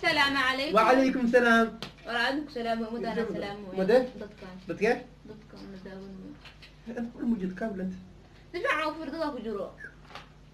Assalaamu calaykum. Wacalaykum salaam. Waalaikum salaam. Mudana salaam. Mudee? Dadkan. Dadkee? Dadkan na daawanaya. Inta kul mujid kablent. Si fiican u fiir, dadaa ku jiro.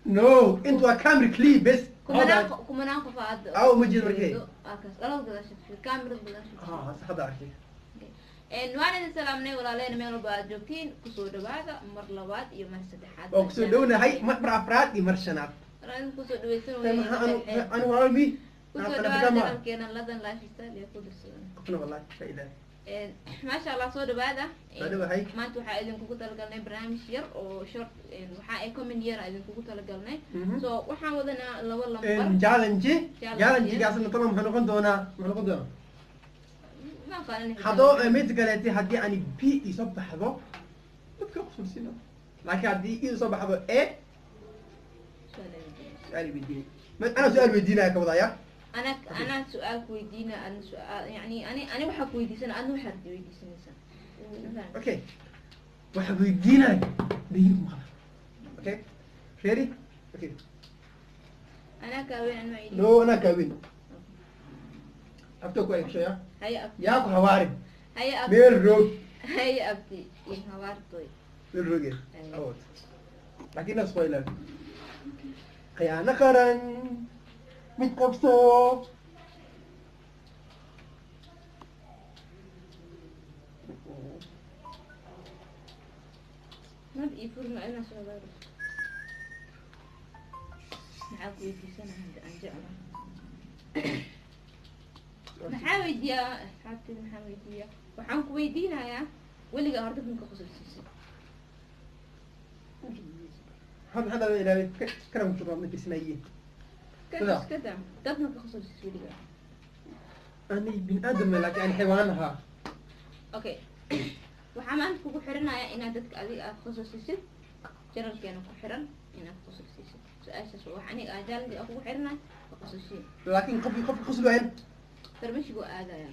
No, inta waa camera clear bes. Kumanaan qof aad. Aw, ma jiro markay. Akaas dhalad gadaasha fiir, kaamirad gadaasha. Ah, sax, hadda arkay. Waan idin salaamnay walaaleyna, meel walba aad joogtiin kusoo dhawaada mar labaad iyo mar saddexaad. Waa kusoo dhownahay mar afraad iyo mar shanaad. War kusoo dhaweysan. Maxaa anu walal mi kusoo dhawaada channelkeena Ladan Lifestyle iyo ku darsadan. Qofna wallahi faa'iida. Maasha Allah, soo dhawaada. Soo dhawahay. Maanta waxaa idinkugu talagalnay barnaamij yar oo short, waxa ay comment yar idinkugu talagalnay. So waxaan wadanaa laba lambar. Challenge. Challenge. Challenge-gaasna tolo muxuu noqon doonaa? Muxuu noqon doonaa? Ma aqaanin. Haddoo mid kaleete, haddii ani B isoo baxdo dadka qusulsina, laakiin haddii i soo baxdo E su-aal weydiinay, ana su-aal weydiinaya ka wadaya. Ana su-aal ku weydiina, adna su-aal, yani ani waxaa ku weydiisana, adna waxaad weydiisanaysaa. Okay, waxa weydiinaya dhegin maqla. Okay, ready? Okay. Anaa kaaweyn, anma idin. No, anaa kaaweyn, abta ku eegshaya. Haya abti. Yaa ku hawaarin. Haya abti. Meel roog. Haya abti, in hawaartoy. Meel rooge awood, laakiin nas waa ilaawi khiyaano qaran mid qabso. Mab ii furma ina soo gaaro. Maxaa ku weydiisana hadda aan jeclahay? Maxaa weydiiyaa asxaabteyda? Maxaa weydiiyaa? Waxaan ku weydiinayaa, weligaa horta minka qosolsiisay? Hadda ilaawi kana ku ma fiirsanaye. Sida? Iskada dadna ka qosolsiisay weligaa? Ani bin aadam, laakiin ani xaywaan ahaa. Okay, waxaa maanta kugu xiranayaa inaad dadka adiga aad qosolsiisid, channelkeena ku xiran inaad qosolsiisid. Su-aashaas waa wax aniga aan challenge aan kugu xiranayo, waa qosolsiin. Laakiin qofki qosli waayan? Farmashigu aadaya.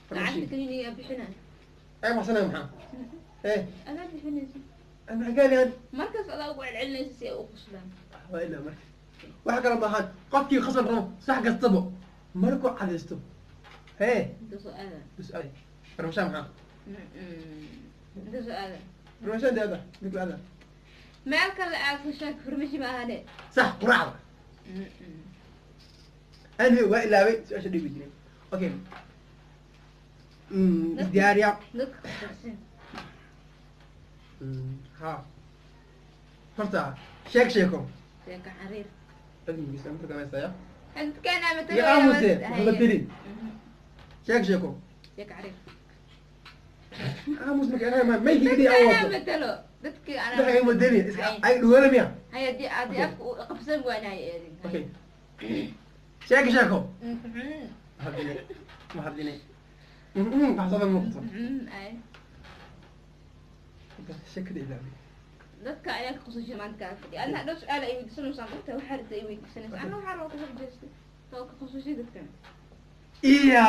Farmashi. Lacagta kaliniga bixinaya. Ay maxsanaya maxaa eh? Adaa bixinaysa. Ana maxaa gaaliyan? Markaas adaa ugu celcelinaysa si ay u qoslaan. Waa ilaa marka waxa kale maahan, qofkii qosol rabo sax kastaba markuu cadaysto hee. Inta soo aada. Bas ay farmashaa maxaa? Inta soo aada. Farmashaa deeda dib aada. Meel kale aad ku sheeg, farmashi ma ahane. Sax, quraacda. Anyway, waa ilaaway su-aasha dhibi jiray. Okay, isdiyaariya. Dadka qosolsiin. Ha, horta sheeg sheeko. Sheeka xariir. Cilmigiisa marka dhamaystaya. Dadkeena matalo. Ya aamuse waxba tiri, sheeg sheeko. Sheeka xariir. Aamus marka anaga maykigii Dadka anaa awoodto. Matalo dadka anaa. Dadka ay modeli iska ay dhuwana miya? Haya, haddii Okay. afka uu qabsan waanaay eedin. Okay, sheeg sheeko. Ma hadline, ma hadline, waxsada muuqato. Ay. Sheekada ilaaway. Dadka ayaa ka qosashay maanta kaa fadhiya. Adna dhow su-aal ay weydiisanaysaa, marta waxaa rabta ay weydiisanaysaa, anna waxaa rabaa ku horjeestay too ka qosashay dadkan. Iya.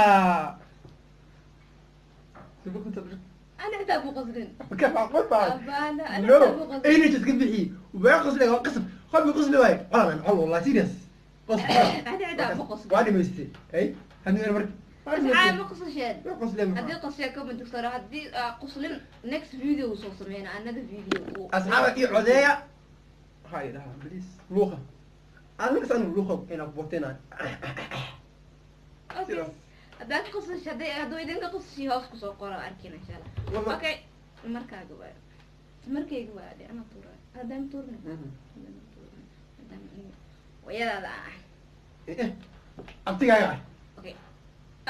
Ana xitaa ku qoslin. Abaana ana no xitaa ku qoslin. Ayna iska bixi waa qosli, waa qasab qofki qosli waay qolan col, wallahi serious qosli. Ana xitaa ku qoslin. Waa dhimaystay ay hadii marka waa asxaab dhimaystay. Ma qosasheen? Waa qosli maxaa? Haddii qosleen comment saro, haddii qoslin next video soo sameyna, another video asxaaba iyo codeeya waxaa idhahaa please luuqa aniga san luuqa ina bootena. Okay, haddaad qosash hadday hadduu idinka qosashay hoos kusoo qoro, arkina insha Allah. Okay, markaaga waay, markayga waa de ana tuura, haddaan tuurna, haddaan tuurna, haddaan wayadaada ah. Abtigaaga ah. Okay,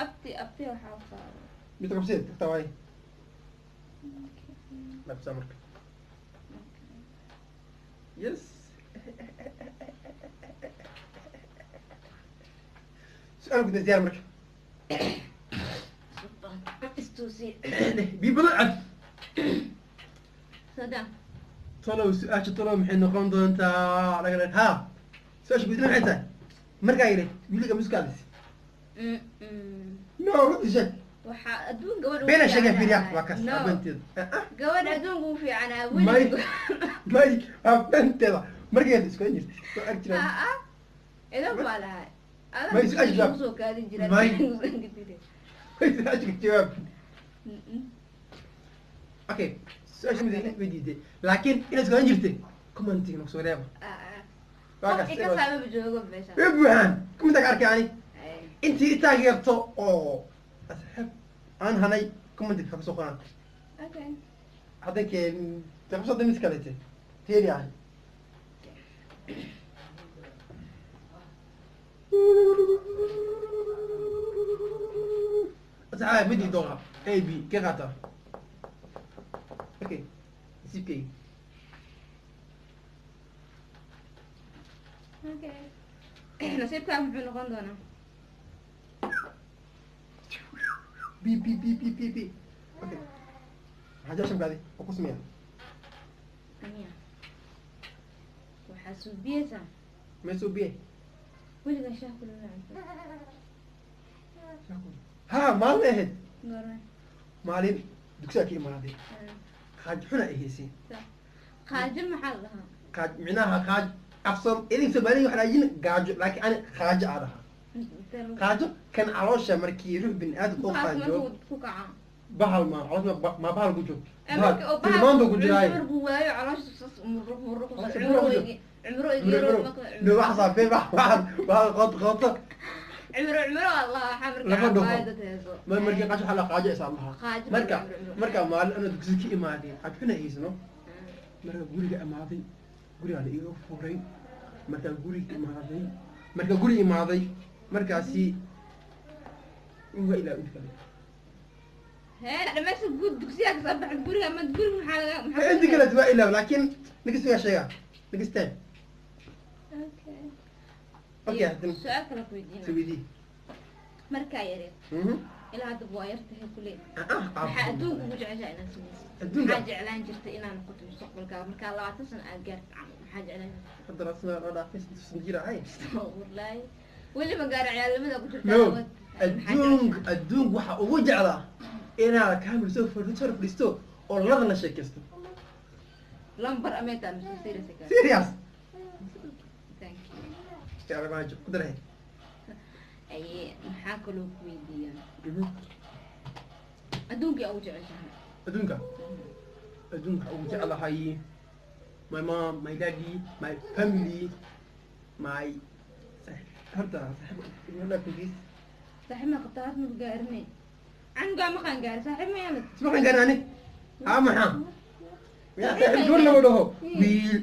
abti abti waxaa saaro. Mid qabseed tagtaa waay labsa marka. Yes, su-aal guda diyaar marka. Istuusi. Biyo badan cad. Sada. Tolow su-aasha tolow maxay noqon doontaa? Laga ha su-aasha guudina maxay tahay? Markaa yidhi wiliga muskaadis. No, runtii sheeg. Waxaa adduun gabadh ugu Beena sheegay. fiicanaa. Fiiriya waa kaas. No. Abenteeda. Gabadh adduunka ugu fiicanaa. May. Weliga. May, abenteeda markeed isku jirta soo arki jiraan. Aa, idan baa lahay. Adaa Ma is-aasha jawaab. kusoo kaadin jiraa. May su-aasha jawaab. Okay, su-aasha mid way diiday, laakiin inaad isku jirtay commentiga nagu soo reeba. Waa Qof kaas. ika saamaba joogo meesha. Way buuxaan commentiga arkay ani intii i taageerto oo asxaab aan hanay commentiga ka soo qoraan. Okay. Hadda kee taqabsada mid kalete teeri ahay. Asxaab, midi dooqa A B ka qaata. Okay, nasiibkayga. Okay, nasiibkaaga muxuu noqon doonaa? B B B B B B. Okay, maxaa jecesha mkaadi oo ku sameeya? Aniya waxaa suubiyeysaa. Meesuu biye? Weligaa shaah kulama cabto? Ha, maalin ahayd. Goorme? Maalin dugsigaa ka imaaday, qaaj xuna ay haysay. Qaajo maxaa la dhahaa? Qaaj micnaha qaaj afsom idin Soomaaliga waxaa yihiin gaajo, laakiin ani qaajo aa dhahaa. Qaajo kan caloosha markii ruux bini aadam oo Waxaas qaajo markuu ku kaco. Bahal ma caloosha ma bahal ku jiro. Ee, Bahal marka oo bahal tilmaanta ku jiraaye. markuu waayo caloosha sas muruq muruq. Caloosha cumro muruq. Igi cumro igi. No, waxaasaa been, wax wax wax qood qoota. Cumro cumro Allah waxaa marka Lama dhaho. cabaayad dad heeso. Ma markii qaajo waxaa la qaajo isaa lahaa. Qaajo. Marka cumro, cumro. Marka maalin anoo dugsi ka imaaday qaajo xuna haysano, marka guriga imaaday, gurigaa la iga furay, markaa guriga imaaday, marka guriga imaaday markaasi waa ilaa inta kale. Hee, dhamaysta guud dugsiyaa kasoo baxay guriga ma guriga maxaa laga maxaa Inta kale waa ilaa, laakiin next week sheega, next time. Okay. Okay, haddana su-aal kale ku weydiina. Soo weydii. Markaa yareed ilaa hadda waa yar tahay kule, maxaa adduunka ugu jeceshahay inaad samaysid? Adduunka? Maxaa jeclaan jirtay inaad noqoto mustaqbalkaaga markaa 20 sano aad gaartid camal? Maxaa jeclaan jirtay? Hadda rasna la dhaafay san jir ahay. Wallahi weli ma gaaro, ciyaalnimada ku jirta. No, adduunka adduunka waxa ugu jeclaa inaad kaamil soo fadhiisto soo fadhiisto oo ladan la sheekaysto. Lambar ameeta mise serious ka? Serious. Thank you. Ya rabaajo ku daray. Aye, maxaa kaloo ku weydiiyaa? Adduunka ugu jeceshahay? Adduunka adduunka waxa ugu jeclahay my mom, my daddy, my family, my horta saaxiib. Saaxiib ma qabtaa? Had ma gaarinay, canugaa maqaan gaari, saaxiib ma yeelad? Isma qan gaarani ha maxaa ya saaxiib gabar lama dhaho, wiil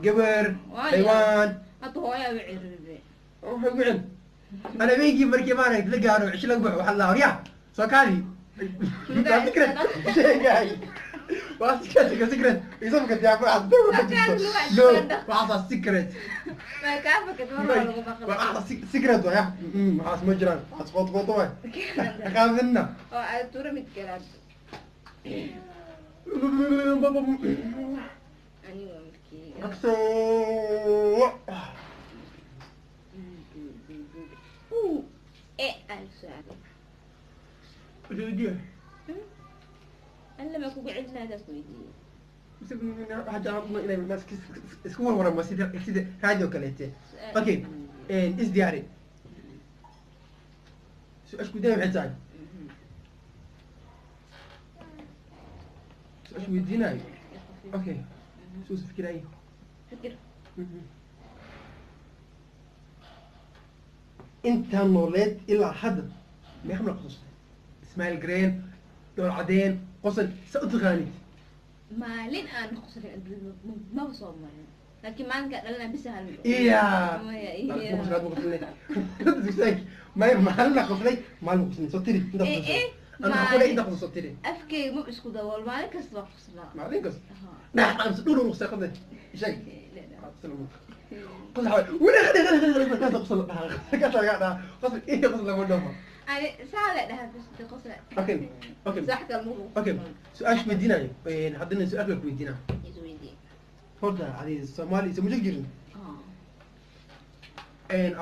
gabar. Waa. Xaywaan. Hadda hooyaa u ciribe. Waxay ugu cel ana habeenkii markii maaragtay la gaaro cisho laga baxo, waxaa la horyaa soo kaadi. Waa secret sheegay, waa secret, secret isabka tiyaa waxaas dawr ka jirto. No, waxaas secret. Ma kaa fakad mar waa lagu maqlay. Waxaas secret waaya, waxaas ma jiraan, waxaas qoot qoot waay qaadina. Oo aad tuura mid kalaad aniga markii e al su-aal. Alla ma kugu celinaa hadaad ku weydiiyey. Isku warwarama sida sida raadiyo kaleete. Okay, isdiyaari, su-aasha weydiinaya maxay tahay? Su-aasha weydiinayo, okay, suusa fikiraaye. Fikir. Intaan nooleed ilaa hadda meeqa mar qososay, ismail gareen, dhool cadeen, qosol sa u taqaanid? Maalin aan qoslin adduunka maba soo marin, laakiin maalinka dhalina bisa hal. Iya. Maya, iya. May maalin la qoslay, maalin qoslay soo tiri inta Eh, qososay. eh, Ana waxaan ku leeyahay inta qososay soo tiri. Afkeyga ma isku dabool, maalin kasta waa qoslaa. Maalin kasta. Aha. Dhax amse dhul dhul qosay sheeg. Qosol weli khadi khadi khadi khadi qosol ka taga dhaa qosol iyo qosol lagu dhaho. Ani saa la dhahaa bas de qosla. Okay. Sax kale ma Okay, su-aasha weydiinayo, haddana su-aal kale ku weydiinaa. Isweydii. Horta adi Soomaali isma joog jirin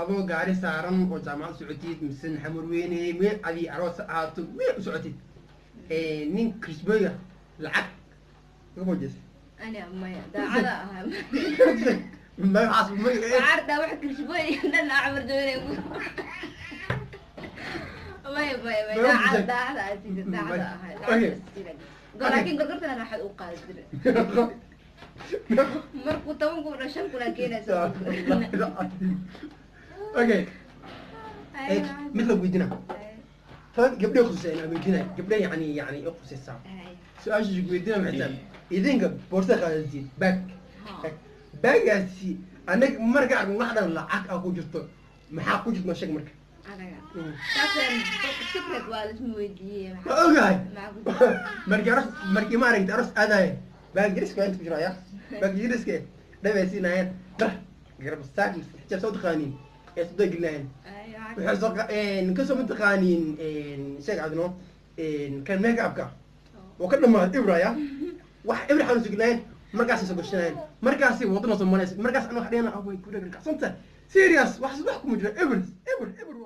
adoo gaari saaran oo jaamacad socotid mise xamar weyne meel adi aroos ahaato meel u socotid, nin krisboyga lacag uga boojisay? Ani maya, daacada ahaa. Magacaas magaceed. Waxaa wax kirshbooy dhan acmar doonay. Maya maya maya, daacad daacad aad siisay, daacad ahay. Okay. Laakiin gorgortana waxaad u qaadi jiray markuu 10,000 dhan 5,000 aa keenaysa. Okay, mid la weydiina tan gabdhay khusaysa, aan weydiinay gabdhay, yani i khusaysaa su-aasha weydiina. Maxay tahay? Idinka boorsa qaadatiin, bag baagaasi anaga marka arko wax dhan lacag aa ku jirto, maxaa ku jirto? Ma sheeg marka. Anaga taaseen secret waa lisma weydiiyey. Ma ogahay. Maxaa ku jirta? Markii aros, markii maaragtay aros aadaye, baag yariska waa inta ku jira ya baag yariska dhabay siinaayeen, dhar garab saak xijaab soo taqaaniin ee soo gelinayeen. Waxay soo kasoo mataqaaniin sheeg cadno kan make upka oo ka dhamaaday ibraya wax ibra xanuun sugnaayeen, markaasay soo gashanayeen, markaasay wadana soo maraysa, markaas ana wax dhehna away ku dhagan kacsanta serious wax wax kuma jiro, ibr ibr ibr.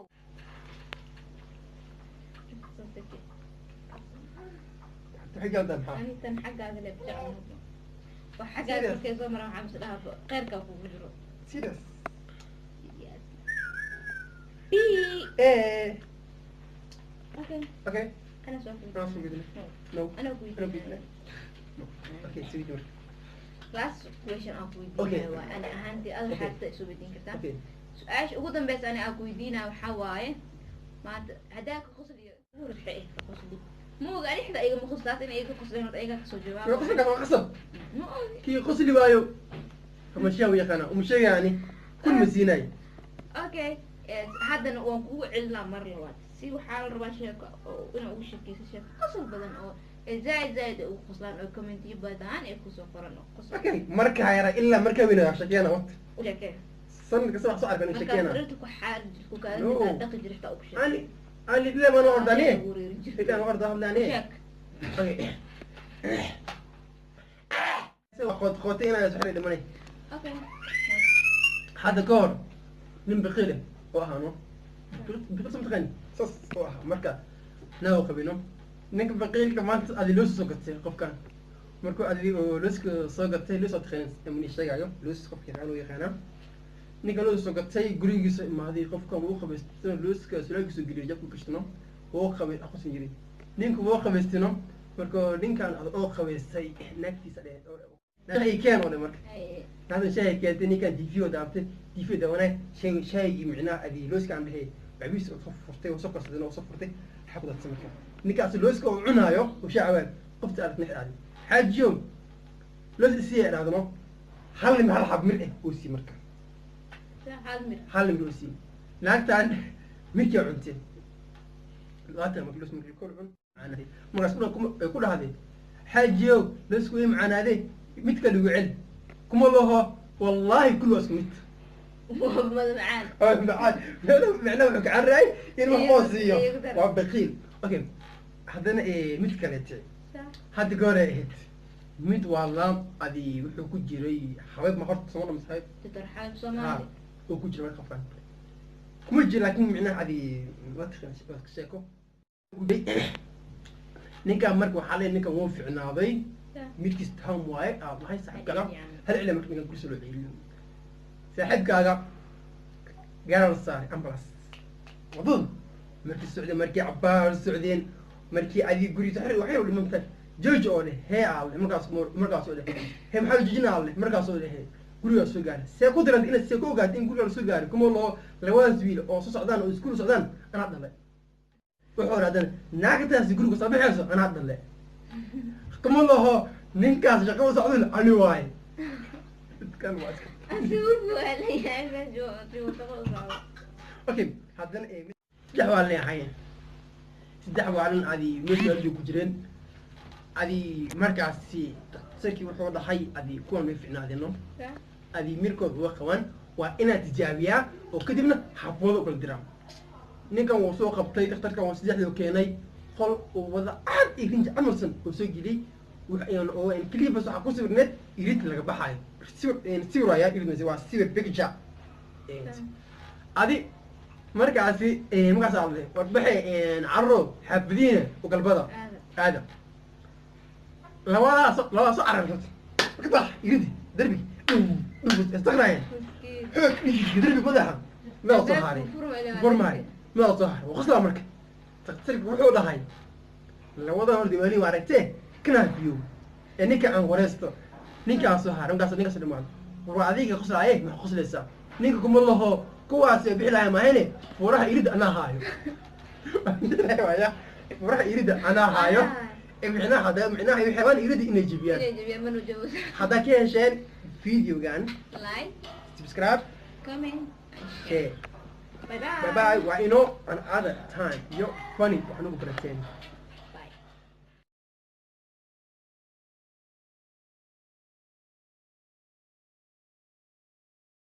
Waxay galdaa maxaa? Anitan xaggaaga leeb jecel wax xaggaaga markay soo maraan waxaa mis dhahaa kheyrkaa kugu jiro. Serious. Yes. B. Okay. Okay. أنا سؤال. أنا soo gudbina. No. أنا أنا weydiinaya. Weydiinaya. Okay, sii marka. Last question aan ku Okay. weydiinaya waa ani ahaantii ada Okay. waxaad isu weydiin kartaa. Okay. Su-aasha ugu dambeysa ani aan ku weydiinaya waxaa waaye maanta haddaa ka qosliyo ugu horreysay eh ka qosli ma oga, ani xitaa igama qoslaas inay iga qosleen horta iga kasoo waa jawaabo. Qoslka waa qasab. Ma ogi. Kii qosli waayo kamashiya u yaqaana uma sheegayani kun ma siinay. Okay, haddana waan kugu celinaa mar labaad si waxaa la rabaa sheeko oo inaa ugu sheekeyso sheeko qosol badan oo zaaid zaaid ay ugu qoslaan oo commentiyo badan ay kusoo qoran oo qosol. Okay, marka yara ilaa marka weynaa sheekeena waqti U sheekee. Sanad kasta wax soo arkan markaa sheekeena. Sariirta ku xaari jirta ku No. kaalinta dhaqi jirta ugu sheekee. Ani ilaa ma ordani Ugu jirta. Ilaa ma orda hadlaani. Sheek. Okay, qood qootay inaa soo dhimanay. Okay. Hadda ka hor nin baqiile oo ahaano biqil sama taqaani saas oo ahaa marka naa qabino ninka baqiilka maanta adi loos soo gatay qofkan markuu adi oo looska soo gatay, loos oo taqaani amni sheegayo loos qofka yaqaan oo yaqaana ninka loos soo gatay gurigiisa imaaday qofkan wuu qabaystay looska sulaalkiisa geliyo jabku gashtano wuu qabay aqoon jiray ninku wuu qabaystino marka ninkan oo qabaystay naagtiisa dheer shahay keen oo marka Ay, هذا شيء كانت كان تيفيو دابت تيفيو دوانا شيء شيء معناه ادي لوس كان به بعبيس صفرتي وسكر سدنا وصفرتي حفظت سمكة نكاس لوس وعنايو وشعوان قفت أرت نحن عادي حاج يوم لوس سي هذا نو حل محل حب مرئ وسي مركا hal mir. حل من وسي ناكتان ميكي عنتي لا تمك لوس مركي كل عن مرة كل هذه حاج يوم لوس كوي معنا هذه متك اللي وعد كم الله والله كل واسك مت. Mada macaan. معاد معناه wuxuu ka carray in wax oo siiyo. Iyagu waa baqiil. Okay, haddana mid kaleete. Sax. Hadda goor ay ahayd mid waa laam adi wuxuu ku jiray xabeeb ma horta soo dhamas xabeeb. Doctor Xaabib Soomaali. Uu ku jiray marka qofkan kuma jiro laakiin micnaha adi waa taqaan waa ka sheeko ninkan marka waxaa leeyahay ninkan wuu ficnaaday. Sax. Midkiis town waaye aa maxay saaxiibkaaga hal cila marka ninkan kursi loo celiyo saaxiibkaaga gaar saaray ambulance wadada markii socdeen markii cabbaar socdeen markii adii guriga xir waxay u dhimantahay jooji oo leh hee aalle markaas markaas oo leh hee maxaa la joojinaa aalle markaas oo leh hee gurigaa soo gaaray see ku diranta inaad see ku ogaatay in gurigaa lasoo gaaray kuma loo labadaas wiil oo soo socdaan oo iskuul socdaan anaa dhalay wuxuu odhan naagtaasi guriga soo baxayso anaa dhalay kuma laho ninkaas shaqo u socdun ani waaye dadkan waa iska Asigu waa leeyahay meesha oo shaqo u socdo. Okay, haddana saddex waa leexayn saddex waalin adi meesha ku jireen adi markaasi dhakhtarkii wuxuu dhahay adi kuwan way ficnaadeen Sax. Adi mirkood uga qaban waa inaad tijaabiyaa oo kadibna xafooda u kala diraa ninkan wuu soo qabtay dhakhtarkan wuu saddexdii keenay qol uu wada cad iyo rinji camalsan uu soo geliyey oo keliya bas waxaa ku sawirneed irid laga baxaayo sawir sawiraya irid waa sawir picture. Adi markaasi markaas alle warbaxe carro xaafadiina u galbada Aada. Aada labadaas labadaas soo carartay ka bax iridi darbi. Istaqraayeen. Miskiin. Xoog dhiigga darbi madaxa meel soo haray. Furmaay meel soo haray, waa qoslaa. Marka daktarku wuxuu dhahay, labada hor diwaali waa aragtee, kana fiyo ee ninka aan wareysto, ninkaan soo haray markaas, ninkaas dhimaan. War adiga qoslaaye, maxaa qoslaysaa? Ninka kuma laho kuwaas bixi lahay maahane, furaha iridda anaa haayo. Waya furaha iridda anaa haayo. Ee micnaha hadda, micnaha waxay rabaan iridda inay jebiyaan. Inay jebiyaan mana jebo. Haddaa ka hesheen videogan, like, subscribe, comment and share. Share. Bye bye. Bye bye. Waa inoo another time iyo funny waxaan ugu barateen.